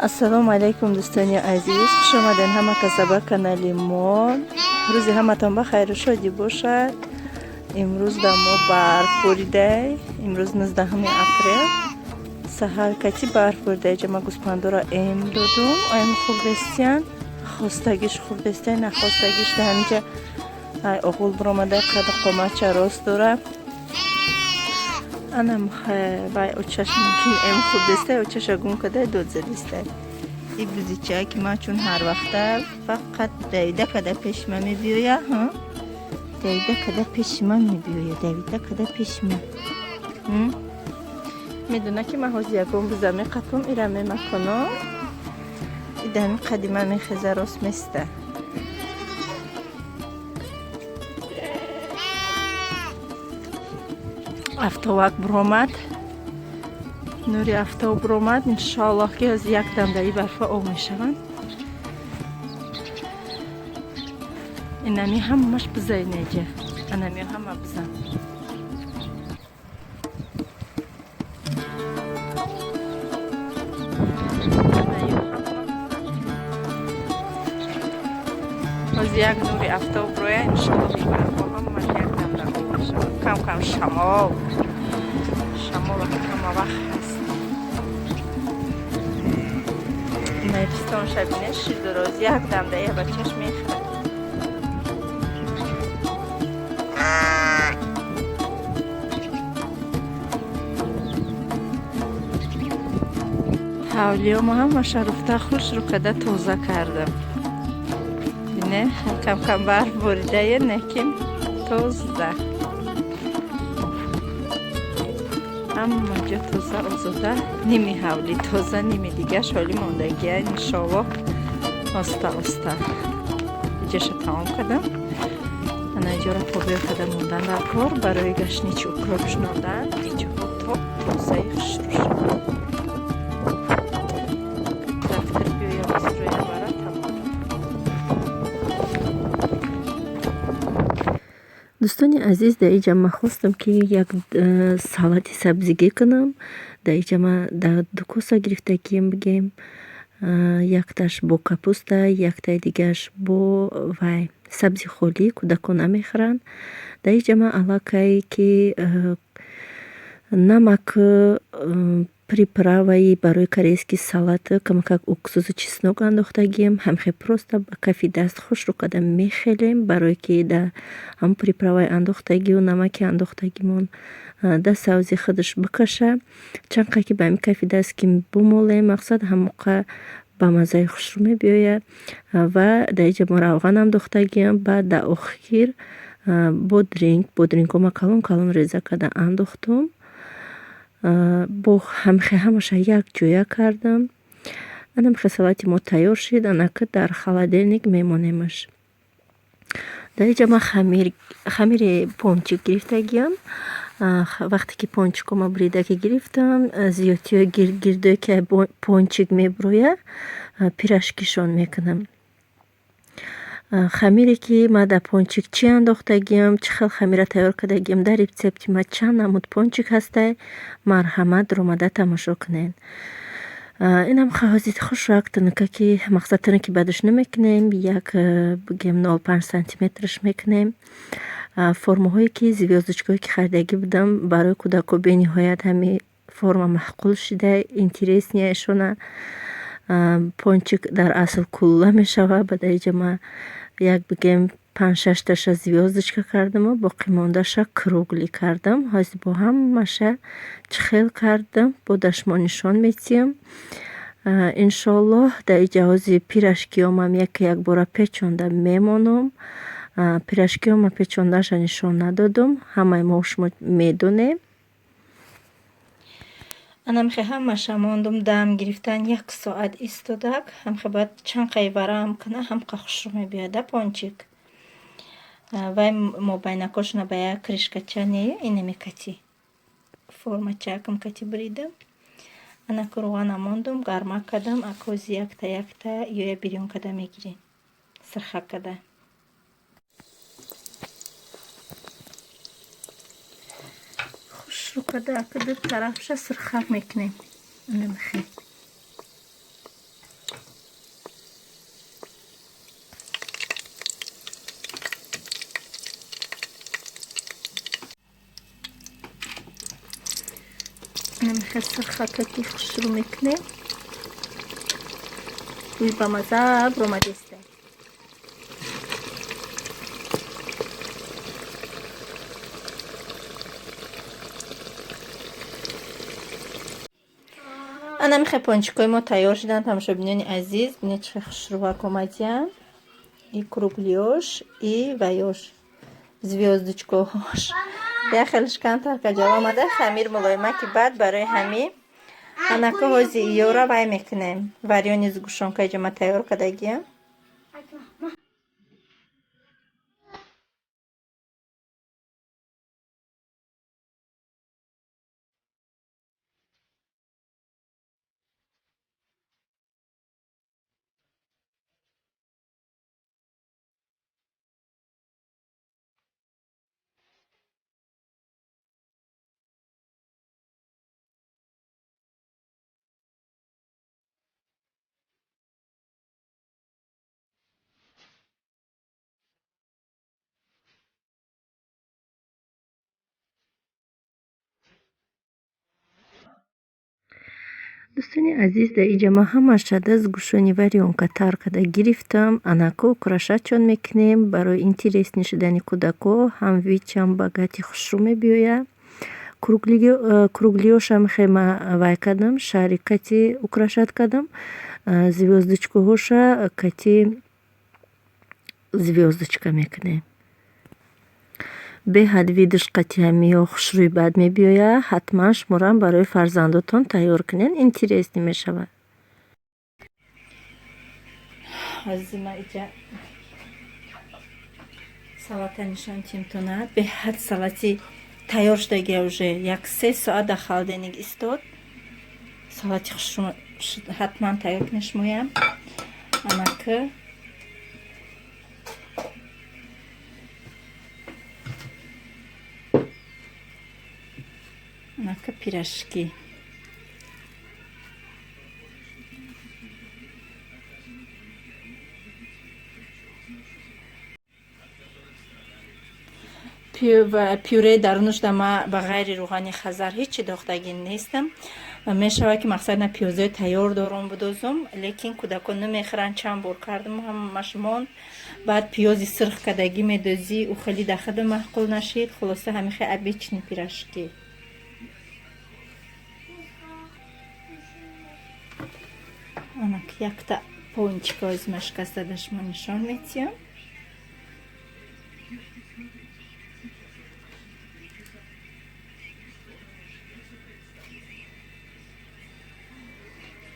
Ассалому алайкум, дӯстони азиз, хуш омадед ҳама каса ба канали мо. Рӯзи ҳаматон ба хайру шодӣ бошад. Имрӯз дар мо барф боридай. Имрӯз 19 апрел. Саҳар кати барф боридай. Ҷама гӯспандора эм додум. Эм хурдестиян. Хостагиш хурдестай, нахостагиш да ҳаминҷа ай оғул биромадай, қаду қоматча рост дора. Анам вай очаш мумкин эм хурдестай, очаша гум кадай, дод задистай. И бузича ки ман чун ҳар вақта фақат давида када пеши ман мебиёя, давида када пеши ман мебиёя, давида када пеши ман. Медона ки ман ҳозир ягон буза меқапам, ира мемаконо. Идами қади ман мехеза, рост места. Афтобак биромад, нури афтоб биромад. Иншоаллоҳ, ки ҳозир якдам дар и барфа об мешаванд. Инами ҳамаш буза, инеҷа анами ҳама буза. Ҳозир як нури афтоб роя, иншоаллоҳ, и барфо ҳамаш якдам дар об мешаванд. Кам кам шамол, шамол ҳама вақт ҳаст. Пистон шабине шидуроз якдам да я бачаш мехӯрад. Ҳавлиёмо ҳамаша руфта, хушрӯ када тоза кардам. Бине, кам кам барф боридае, неким тоза, ҳама ҷо тоза, озода. Ними ҳавлӣ тоза, ними дигаш ҳоли мондагия. Иншоаллоҳ, оста оста иҷоша тамом кардам. Ана иҷора побел када мондан дар кор барои гашничи укроп шинондан. Иҷоҳо топ тозаи хушрӯ шуд. Трактор биёя, бисроя бара, тамом. Дӯстони азиз, дар иҷа ман хостам, ки як салати сабзигӣ кунам. Дар иҷа ман дар ду коса гирифтагием, бигем, якташ бо капуста, яктаи дигааш бо вай сабзи холӣ, кӯдакон намехӯранд. Дар иҷа ман аллакай ки намак, приправаи барои корейский салат, камакак уксусу чеснок андохтагием. Ҳамхел просто ба кафи даст хушрӯ када мехелем, барое ки дар ҳамн приправаи андохтагию намаки андохтагимон да сабзи худаш бикаша. Чанд қадр ки ба ҳамин кафи даст ки бумолем, мақсад, ҳамоқа ба маззаи хушрӯ мебиёяд. Ва дар иҷа мо равған андохтагиам. Баъд дар охир бодринг, бодрингҳо ма калон калон реза карда андохтум. Бо ҳамхел ҳамаша якҷоя кардам. Анамхел салати мо тайёр шид. Анака дар холодильник мемонемаш. Дар иҷа ман хамир, хамири пончик гирифтагиам. Вақте ки пончикҳома бурида ки гирифтам, зиёдтиҳои гирдое ки пончик мебурояд, пирожкишон мекунам. Хамире ки ман дар пончик чӣ андохтагиам, чӣ хел хамира тайёр кардагиам, дар рецепти ман чанд намуд пончик ҳастай, марҳамат, омада тамошо кунед. Инам ҳозир хушрак тунука ки, мақсад, тунуки бадаш намекунем, як, бигем, 0,5 сантиметраш мекунем. Формаҳое ки звёздочкаҳое ки харидагӣ будам, барои кӯдакҳо бениҳоят ҳами форма маъқул шида, интересный шона. Пончик дар асл кулла мешавад. Ба дар иҷа ман як, бигем, панҷ шашташа звёздочка кардаму боқимондаша круглый кардам. Ҳозир бо ҳамаша чӣ хел кардам, бо дар шумо нишон медиҳам, иншоаллоҳ. Дар иҷа ҳозир пирожкиёмам яке якбора печонда мемонам. Пирожкиёма печондаша нишон надодум, ҳамаи мо шумо медонем. Анамхе ҳамаша мондум дам гирифтан, як соат истодак. Ҳамхе бояд чанд қай варам куна, ҳамқа хушрӯ мебиёяд пончик. Вай мобайнакошона ба як крышкача не, инаме кати формачакам кати буридам. Анаку равғана мондум, гармак кардам. Акози якта якта ёя бирён када мегирем, сирхак када. Хушрӯ када, ака ду тарафша сирхак мекунем. Анамихе. Ҳамихел сирхакаки хушрӯ мекунем. Бӯи бамаза баромадеста. Ана михе пончикои мо тайёр шуданд, тамошобинони азиз. Бинед, чӣ хушрӯвак омадиянд. И круглиёш, и ваёш, звёздочкаҳош. Як хелеш камтар каҷал омада, хамир мулоимаки бад, барои ҳамин анака ҳози иёра вай мекунем. Варёни сгущёнка иҷо ма тайёр кардагиям. Дӯстони азиз, дар иҷа ман ҳамашада сгущёни варёнка тар карда гирифтам. Анако украшать-шон мекунем барои интересный шудани кӯдако, ҳам вид-шам богатый хушрӯ мебиёяд. Круглиёшам хе ма вай кардам, шарик кати украшать кардам, звёздочкаҳоша кати звёздочка мекунем. Беҳад видаш қати ҳамиҳо хушрӯи бад мебиёяд. Ҳатман шуморам барои фарзандотон тайёр кунед, интересный мешавад. Азизи ма, иҷа салата нишон тимтона. Беҳад салати тайёр шудагия, уже як 3 соат дар холодильник истод. Салати хушрӯ ҳатман тайёр кунед шумоям. Анака анака пирожки. Пюреи дарунаш да ма ба ғайри рӯғани хазар ҳеҷ чи дохтагӣ нестам. Мешавад, ки мақсад на пиёзои тайёр дорум будозум, лекин кӯдакон намехӯранд. Чанд бор кардам, ҳамаш монд. Баъд пиёзи сирх кардагӣ медозӣ, ӯ хеле дар худам маъқул нашид. Хулоса, ҳамихе обычный пирожки. Анак якта пончика озима шикаста да шумо нишон метиҳам.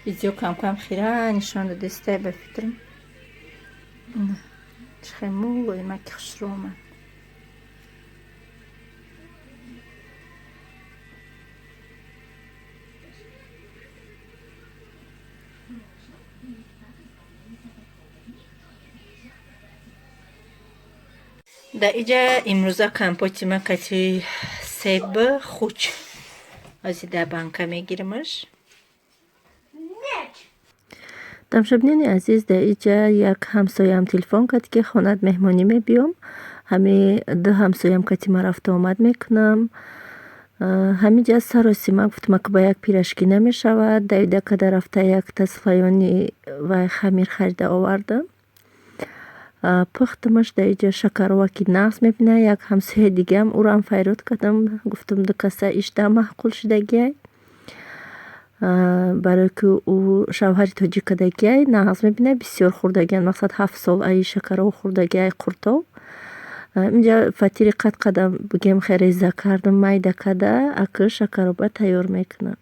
Видео кам-кам хира нишон додестай ба фикрам. Чӣ хел мулоимаки хушрӯ омад. Дар иҷа имрӯза компоти ма кати себ хуч. Ози дар банка мегирамаш. Тамошобинони азиз, дар иҷа як ҳамсояам телефон кард, ки хонат меҳмонӣ мебиём. Ҳами ду ҳамсоям кати ма рафту омад мекунам. Ҳамин ҷа саросима гуфтам, ки ба як пирожки намешавад. Давида када рафта якта слоёный вай хамир харида овардам. Пухтамаш. Дар иҷа шакароваки нағз мебинад. Як ҳамсояи дигаам, ӯроам файрод кардам, гуфтам, ду каса ишда маъқул шудагиай. Барое ки ӯ шавҳари тоҷик кардагиай, нағз мебинад, бисёр хӯрдагиан, мақсад, 7 сол аи шакаров хӯрдагиай, қуртов. Инҷа фатири қад қадам бигем, хе реза кардам, майда карда, акы шакароба тайёр мекунам.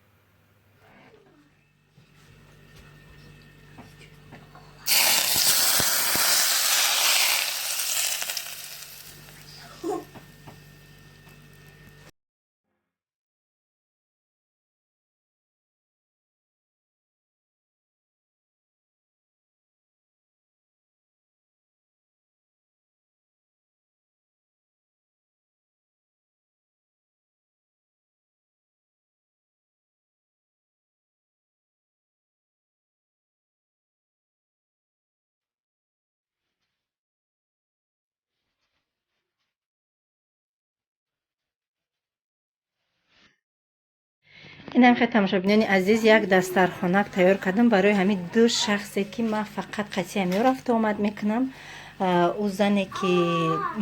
Инам хе, тамошобинони азиз, як дастархонак тайёр кардам барои ҳамин ду шахсе, ки ман фақат қатъи ҳамиё рафту омад мекунам. Ӯ зане, ки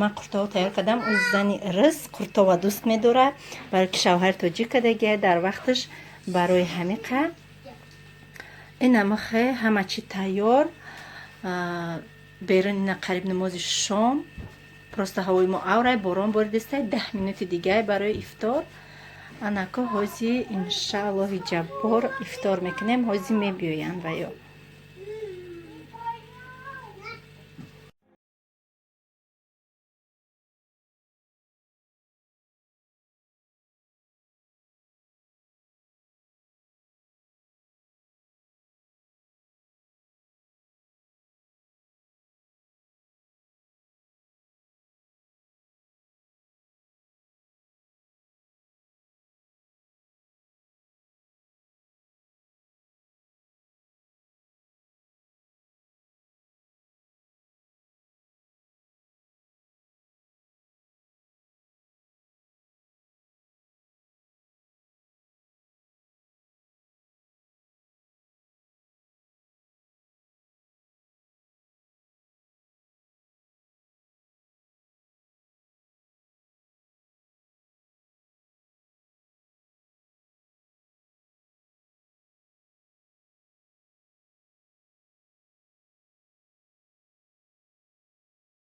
ман қуртово тайёр кардам, ӯ зани рис қуртова дӯст медорад, барои ки шавҳари тоҷик кардагия дар вақташ. Барои ҳамиқа инамахе ҳама чӣ тайёр. Берун ина қариб намози шом, просто ҳавои мо аврай, борон боридистай. 10 минути дигай барои ифтор. Анако ҳози, иншааллоҳи ҷаббор, ифтор мекунем. Ҳози мебиёянд ва ё